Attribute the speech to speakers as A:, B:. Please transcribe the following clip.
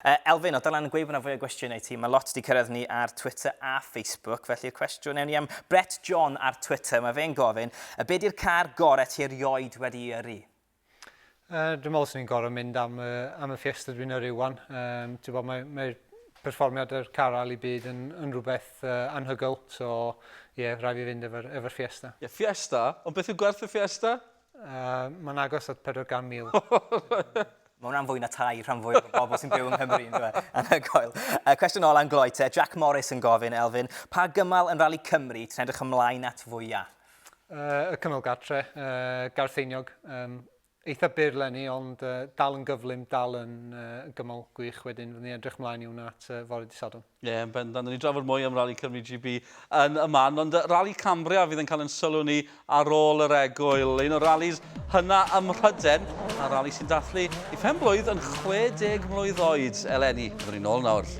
A: Elfyn, o Dylan yn gweud bod yna fwy o gwestiynau i ti. Mae lot wedi cyrraedd ni ar Twitter a Facebook, felly'r cwestiwn ewn ni am Brett John ar Twitter. Mae fe'n gofyn, y be di'r car gorau ti erioed wedi ei yrru?
B: Dwi'n meddwl swn i'n gorfod mynd am, uh, am y Fiesta dwi'n yrru wan. Um, ti'n bod, mae, mae perfformiad yr car rally byd yn, yn rhywbeth uh, anhygoel, so ie, yeah, rhaid fi fynd efo'r efo Fiesta.
C: Ie, yeah, Fiesta? Ond beth yw gwerth y Fiesta?
B: Mae'n agos at 400,000.
A: Mae hwnna'n fwy na tai rhan fwy o bobl sy'n byw yng Nghymru, yn dweud. Anhygoel. Cwestiwn ola yn gloi te. Jack Morris yn gofyn, Elfyn, pa gymal yn Rali Cymru ti'n edrych ymlaen at fwyaf?
B: Y cymal gartre, Gartheiniog. Um, eitha byr lenni, ond uh, dal yn gyflym, dal yn uh, gymal gwych wedyn. Fyddwn ni edrych mlaen i hwnna at uh, fory di Sadwrn.
C: Ie, yeah, yn bendant. Ni drafod mwy am Rali Cymru GB yn y man, ond Rali Cambria fydd yn cael yn sylw ni ar ôl yr egwyl. Un o'r ralis hynna ym Mhryden, a rali sy'n dathlu i phen blwydd yn 60 mlwydd oed eleni. Byddwn ni'n ôl nawr.